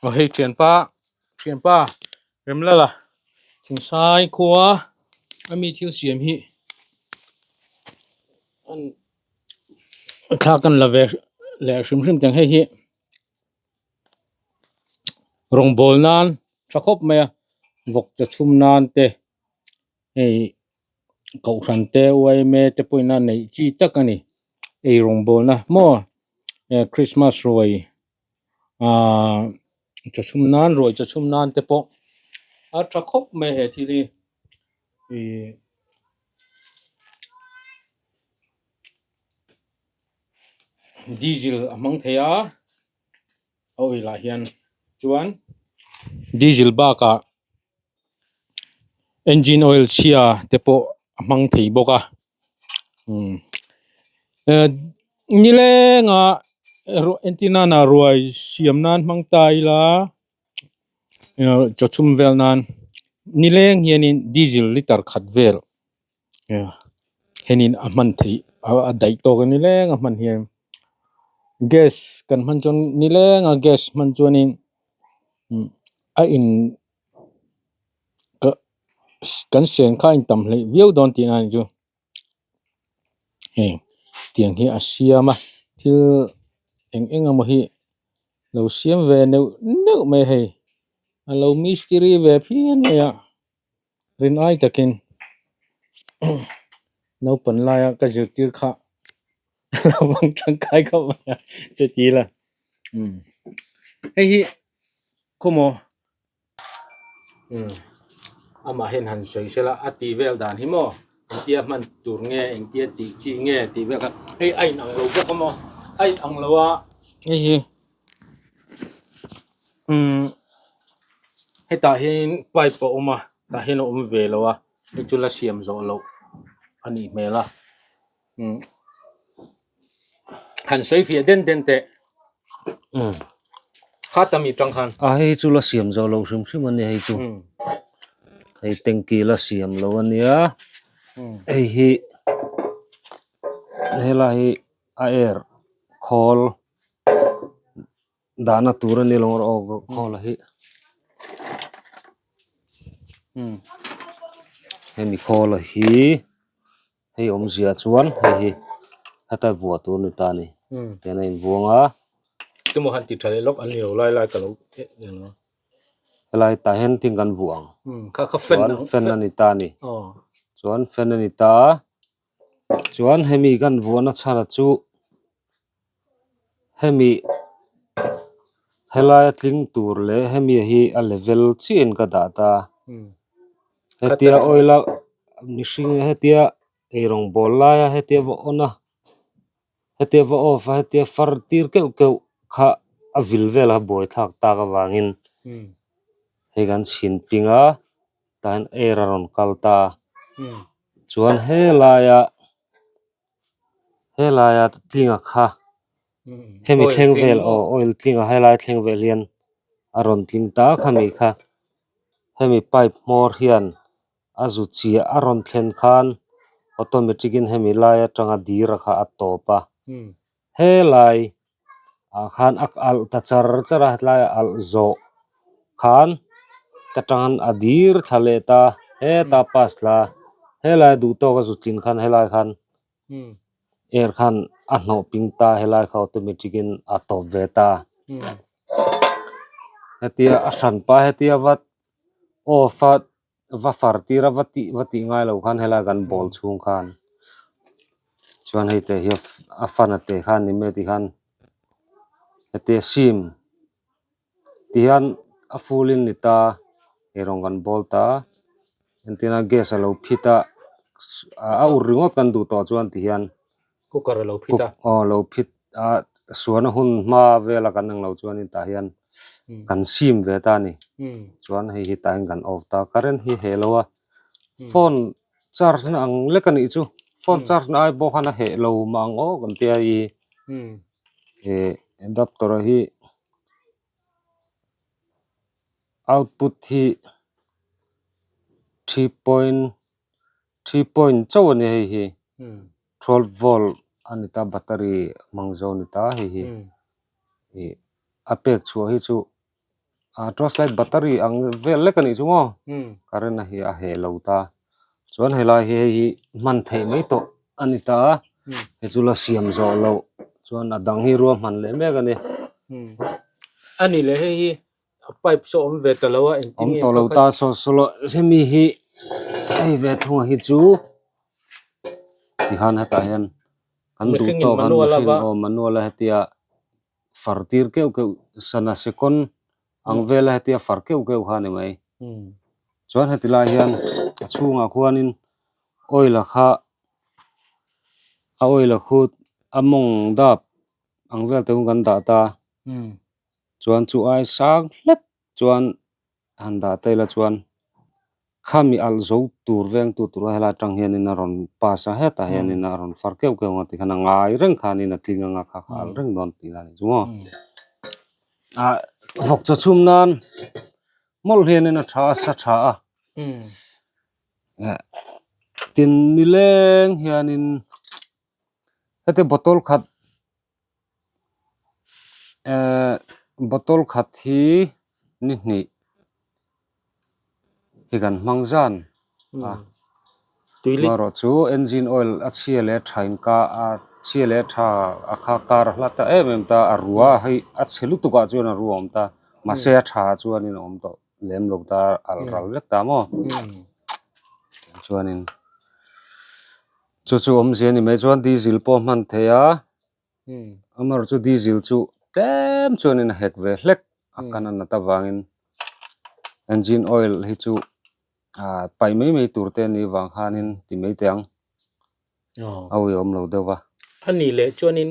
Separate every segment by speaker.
Speaker 1: Aw hei thianpa thianpa Remlala Thingsai khua a mi thil siam hi an thlak an la ve leh hrim hrim teng hei hi rawngbawl nan tha khawp mai a vawk chaw chhum nan te hei kohhran te yma te pawhin a neih chi tak a ni ei rawngbawlna maw christmas ruai ahh chaw chhum nan ruai chaw chhum nan te pawh a tha khawp mai he thil hi ihh diesel a hmang thei a a oil ah hian chuan diesel bakah engine oil chhia te pawh a hmang thei bawk a umm eh nileng a entir nana ruai siam nan hmang ta ila chaw chhum vel nan nileng hianin diesel liter khat vel henin a hman theih a daih tawk a nileng a hman hian gas kan hman chuan nileng a gas hman chuanin a in kan sen kha a intam hleih viau dawn tihna a nih chu heng tiang hi a siam a thil eng eng emaw hi lo siam ve neuh neuh mai a hei a lo mistiri ve phian mai a. Rin ai takin naupang laia ka zirtir kha a lo hmang tangkai khawp mai a che ti ila umm hei hi khawmaw umm amah hian han sawi sela a tih vel dan hi maw engtia hman tur nge engtia tih chi nge tih vel kha hei a inang lo bawk a maw a inang lo a hei hi umm hetah hian pipe a awm a tah hian a awm ve lo a hei chu la siam zawh loh a nih hmel a umm han sawi fiah den den teh umm kha ta mi tang khan
Speaker 2: a hei chu la siam zawh loh hrim hrim a nia hei chu hei tanky la siam loh a nia hei hi helai hi a air khawl dahna tur a ni lo aw khawl hi hemi khawl hi hei awmzia chuan hei hi heta vuah tur a ni ta a ni tihian a invuang a.
Speaker 1: Emaw han ti tha leh lawk an ni lo lai lai ka lo
Speaker 2: Helai tah hian thing kan vuah ang chuan fan a ni ta a ni chuan fan a ni ta a chuan hemi kan vuahna chhan chu. Hemi helai a tling tur leh hemi hi a level chiah in ka dah ta hetia oil a mihring hetia eirawng bawl lai a hetia va on a hetia va off a hetia far tir keuh keuh kha a vil vel a buai thlak tak avangin hei kan chhin ping a tah hian air a rawn kal ta chuan helaia. Helaia tlinga kha hemi thleng vel aw oil tlinga helai thleng vel hian a rawn tling ta khami kha hemi pipe hmawr hian a zu chiah a rawn thlen khan automatic in hemi lai atanga dira kha a tawp a helai ah khan a alh ta char char a hetlai a alh zawh khan ka tang a dir thla leh ta heta pass thla helai duh tawk a zu tlin khan helai khan air khan a hnawh ping ta helai kha automatic in a tawp ve ta hetia a hran pa hetia va off a va far tir a va tih va tih ngai lo khan helai kan bawl chhung khan chuan hei te hi a fan a te khan ni mai tikhan heti a sim tihian a full in ni ta eirawng kan bawl ta entirna gas a lo phit a a ur ringawt kan duh tawh chuan tihian.
Speaker 1: Cooker a lo phit a.
Speaker 2: Aw lo phit a suan a hun hma vela kan ang lo chuanin tah hian kan sim ve ta a ni. Chuan hei hi tah hian kan off ta current hi heh lo a phone charge na ang lek a nih chu phone charge na ai pawh khan a heh lo mah ang aw kan tia i eh adapter hi output hi 3. 3 point chauh a ni hei hi 12 volt a ni ta battery hmang zo a ni ta hei hi ih a pek chhuah hi chu. A torch light battery ang vel lek a nih chu maw current a hi a heh lo ta chuan helai hi hei hi hman theih mai tawh a ni ta a hei chu la siam zawh loh chuan a dang hi ruahman leh mek a ni.
Speaker 1: A ni leh hei hi a pipe saw awm ve ta lo a engtin
Speaker 2: Awm
Speaker 1: nge
Speaker 2: tawh lo ta saw saw lo hemi hi hei ve thung a hi chu tikhan hetah hian kan duh tawk a mihring aw manual a hetia far tir keuh keuh sana second ang vela hetia far keuh keuh kha a ni mai chuan heti lai hian a chhungah khuanin oil a kha a oil a khu a mawng dap ang vel te kan dah ta chuan chu ai sang hlek chuan han dah ta ila chuan khami alh zo tur veng tu tur a helai atang hianin a rawn pass a hetah hianin a rawn far keuh keuh ang a tikhan a ngai reng khanin a tling anga kha kha alh reng dawn tih a ni chu maw ah vawk chaw chhum nan mawlh hianin a tha a sa tha a tin nileng hianin heti bottle khat Ehh bottle khat hi ni hnih hi kan hmang zan a amaherawh chu engine oil a chhia leh a tha in ka a chhia leh a tha a kha kar a hlat ta em em ta a rua hei a chhe lutuk ah chuan a rua a awm ta mahse a tha ah chuanin a awm tawh lem lo ta alh ral vek ta maw chuanin chu chu awmzia a ni mai chuan diesel pawh a hman theih a. Amaherawh chu diesel chu tlem chuanin a hek ve hlek a kan a nat avangin engine oil hi chu ah paih mai mai tur te a nih vang khanin ti mai teh ang a uiawm lo deuh va.
Speaker 1: A nih leh chuanin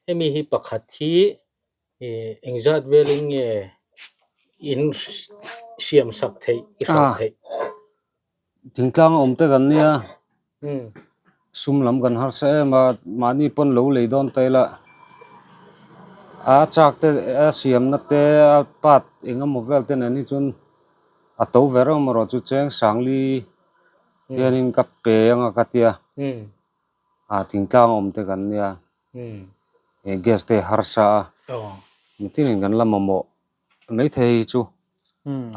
Speaker 1: hemi hi pakhat hi ih engzat velin nge in siam sak theih i hralh theih.
Speaker 2: Thingtlang a awm te kan nia sum lam kan harsa em a mahni pawn lo lei dawn ta ila a chak te a siamna te a part eng emaw vel te nen hi chuan a to ve reuh amaherawh chu cheng sangli hianin ka pe anga ka tia ah thingtlang a awm te kan nia gas te harsa a mitinin kan la mamawh. Maithei hi chu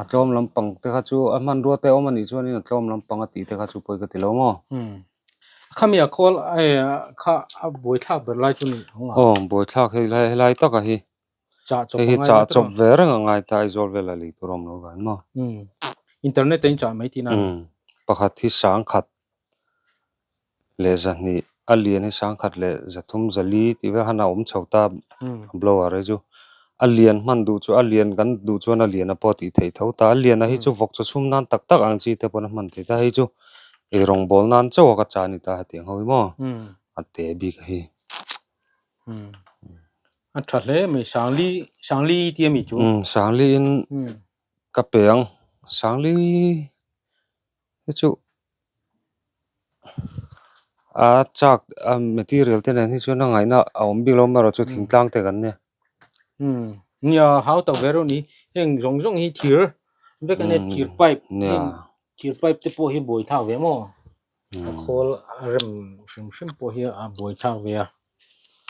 Speaker 2: a tlawm lampang te kha chu a hmanrua te a awm a nih chuanin a tlawm lampang a tih te kha chu pawi ka ti lo maw?
Speaker 1: Khami a khawl kha a buaithlak ber lai chu ni ang a?
Speaker 2: Aw buaithlak hei lai helai taka hi
Speaker 1: chah chawp
Speaker 2: hei hi chah chawp ve reng a ngai ta Aizawl vela lei tur a awm lo vang maw?
Speaker 1: Internet a in chah mai tihna a ni.
Speaker 2: Pakhat hi sangkhat leh zahnih a lian hi sangkhat leh zathum zali tih vel khan a awm chho ta blower hi chu a lian hman duh chu a lian kan duh chuan a lian a pawh tih theih tho ta a lian a hi chu vawk chaw chhum nan tak tak ang chi te pawn a hman theih ta hei chu eirawng bawl nan chauh a ka cha a ni ta hetiang ho hi maw a te bik a hi.
Speaker 1: A tha hle mai Sangli Sangli tih a mi chu.
Speaker 2: Sangli in ka pe ang Sangli hi chu a chak a material te nen hi chuan a ngaihna a awm bik lo amaherawh chu thingtlang te kan nia.
Speaker 1: Umm nia hau tak ve reuh ni heng zawng zawng hi thir vek ania thir pipe heng thir pipe te pawh hi buai thlak ve maw a khawl a rem hrim hrim pawh hi a buai thlak ve a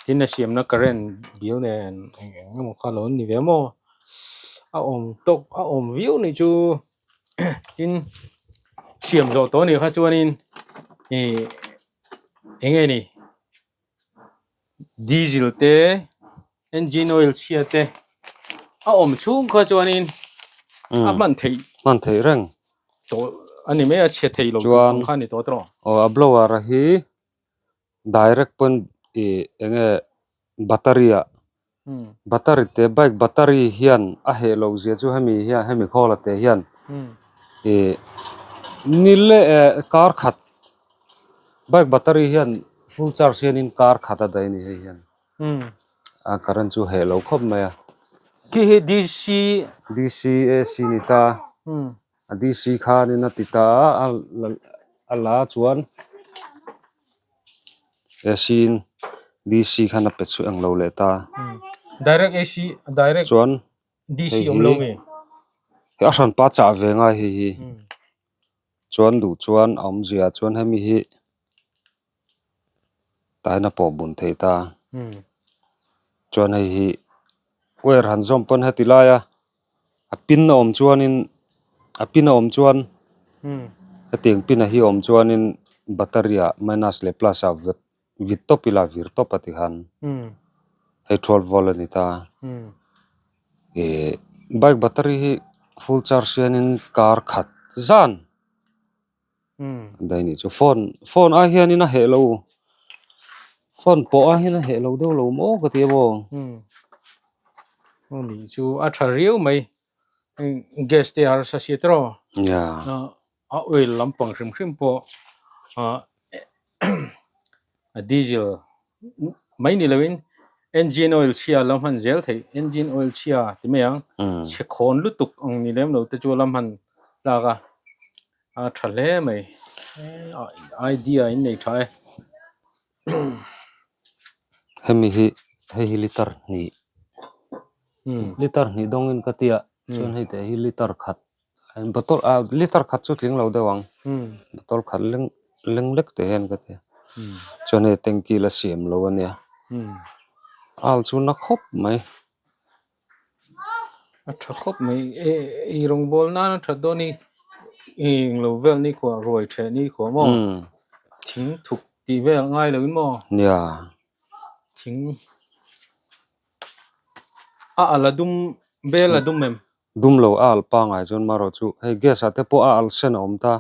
Speaker 1: tin a siamna current bill nen eng eng emaw kha lo ni ve maw a awm tawk a awm viau ni chu. Tin siam zawh tawh anih kha chuanin ih eng nge ni diesel te engine oil chhia te a awm chhung kha chuanin a hman theih
Speaker 2: hman theih reng
Speaker 1: tawh a ni mai a chhe thei lo tur ang kha a ni tawh tawh
Speaker 2: aw a blower hi direct pawn ih eng nge battery ah battery te bike battery hian a heh loh zia chu hemi hian hemi khawla te hian ih ni leh eh kar khat bike battery hian full charge hianin kar khat a daih a ni hei hian a current chu heh lo khawp mai a.
Speaker 1: Khi hi D_C
Speaker 2: D_C A_C ni ta a D_C khanin a ti ta a a la chuan A_C in D_C khan a pe chhuah englo leh ta
Speaker 1: direct A_C direct
Speaker 2: chuan
Speaker 1: D_C awm lo nge
Speaker 2: hei a hranpa chah ve ngai hei hi chuan duh chuan a awmzia chuan hemi hi tah hian a pawh bun thei ta chuan hei hi wire han zawm pawn heti lai a. A pin a awm chuanin a pin a awm chuan hetiang pin a hi a awm chuanin battery ah minus leh plus ah vit vit tawp ila vir tawp a ti khan hei 12 volt a ni ta ih bike battery hi full charge hianin kar khat zan daih nih chu phone phone ai hianin a heh lo phone pawh ai hian a heh lo deuh lo maw ka ti a maw.
Speaker 1: Aw nih chu a tha riau mai gas te harsa si tawh a oil lampang hrim hrim pawh a diesel mai ni loin engine oil chhia la hman zel theih engine oil chhia ti mai ang chhe khawn lutuk ang ni lem lo te chu la hman tlak a a tha hle mai idea in nei tha e.
Speaker 2: Hemi hi hei hi liter hnih liter hnih dawngin ka tia chuan hei teh hi liter khat bottle ah liter khat chu tling lo deuh ang bottle khat leng leng lek teh hian ka tia chuan hei tanky la siam lo a nia al chu na khawp mai.
Speaker 1: A tha khawp mai ei rawngbawl nan a that dawn hi eng lo vel ni khuah ruai theh ni khuah maw thing thuk tih vel ngai lo in maw
Speaker 2: nia
Speaker 1: thing a al a dum bel a dum em
Speaker 2: dum lo a al pangai chuan marawh chu hei gas ah te pawh a al sen a awm ta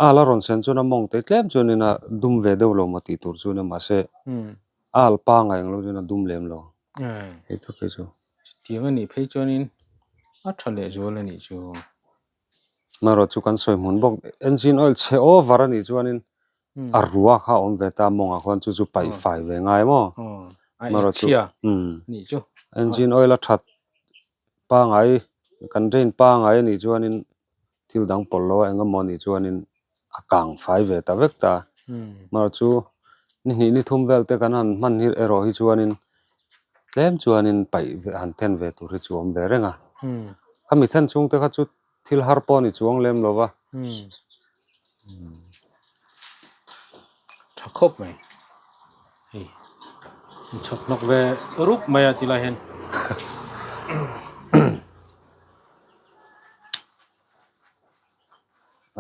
Speaker 2: a al a rawn sen chuan a mawng te tlem chuanin a dum ve deuh lo maw tih tur chu nia mahse a al pangai ang lo chuan a dum lem lo. Hei tak hi chu.
Speaker 1: Chutiang a nih phei chuanin a tha leh zual a nih chu.
Speaker 2: Marawh chu kan sawi hmun bawk engine oil chhe over a nih chuanin a rua kha a awm ve ta mawngah khuan chu chu paih fai ve ngai maw.
Speaker 1: Marawh chu nih chu.
Speaker 2: Engine oil a that pangai kan drain pangai a nih chuanin thil dang pawlh lo a eng emaw nih chuanin a kang fai ve ta vek ta. Marawh chu ni hnih ni thum vel te kan han hman hi erawh hi chuanin tlem chuanin paih ve han then ve tur hi chu a awm ve reng a. Khami then chhung te kha chu thil har pawh a ni chuang lem lo va.
Speaker 1: Tha khawp mai. Hei chhawk hnawk ve rup mai a tilai hian.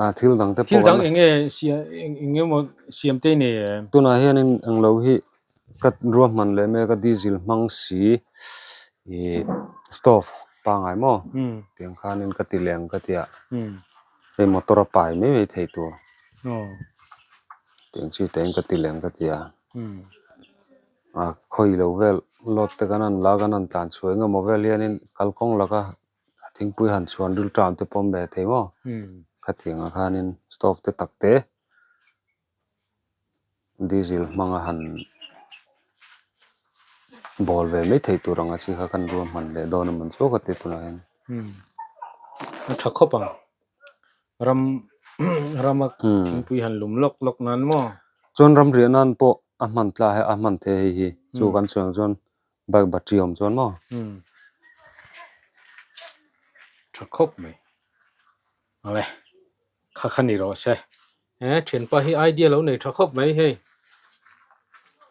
Speaker 2: Ah thil dang te pawh
Speaker 1: Thil dang eng nge siam eng emaw siam te nei em?
Speaker 2: Tunah hianin englo hi ka ruahman leh mek a diesel hmang si ih stove pangngai maw tiang khanin ka ti leh ang ka ti a hei motor a pai mai mai thei tur tiang chi te in ka ti leh ang ka ti a ah khawi lo vel load te kan han la kan han tlan chhuah eng emaw vel hianin kalkawng laka a thingpui han chhuan ril ṭam te pawm ve thei maw khatiang ah khanin stove te tak te diesel hmanga han bawl ve mai theih tur ang a chi kha kan ruahman leh dawn a mawn chu ka ti tunah hian.
Speaker 1: A tha khawp ang ram rama thingpui han lum lawk lawk nan maw.
Speaker 2: Chuan ram riah nan pawh a hman tla a hman thei hei hi chu kan sawi ang chuan bike battery awm chuan maw.
Speaker 1: Tha khawp mai awle kha kha ni rawh se he thianpa hi idea lo nei tha khawp mai hei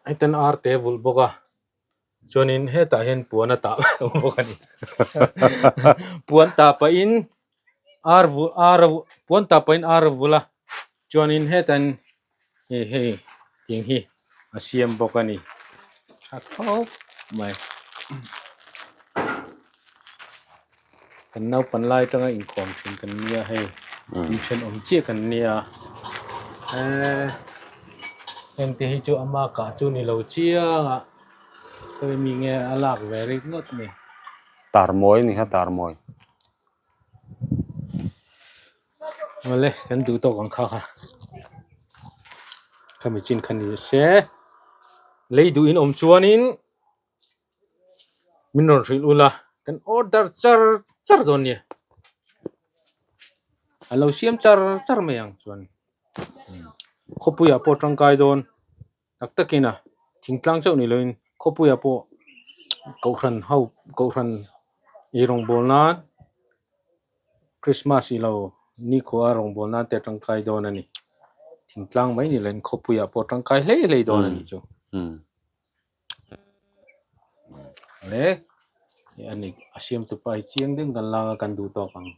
Speaker 1: heten ar te vulh bawk a chuanin hetah hian puan a tah bawk a ni puan tah pahin ar vulh ar a puan tah pahin ar a vulh a chuanin hetan hei hei tiang hi a siam bawk a ni tha khawp mai kan naupan lai atanga inkhawm thin kan nia hei inthenawm chiah kan nia eee heng te hi chu ama kah chu ni lo chiang a khawi mi nge a lak ve rik ngawt ni.
Speaker 2: Tarmawi a ni kha tarmawi.
Speaker 1: Awle kan duh tawk ang kha kha khami chin kha ni se lei duh in awm chuanin min rawn hrilh ula kan order char char dawn nia a lo siam char char mai ang chuan khawpuiah pawh tangkai dawn. Tak takin a thingtlang chauh ni loin khawpuiah pawh kohhran ho kohhran ei rawngbâwl nan Christmas ilo nikhua rawngbâwl nan te a tangkai dawn a ni. Thingtlang mai ni loin khawpuiah pawh a tangkai hlei hlei dawn a nih chu. Le. Ani a siam tu pa hi chiang deuhin kan lak a kan duh tawk ang.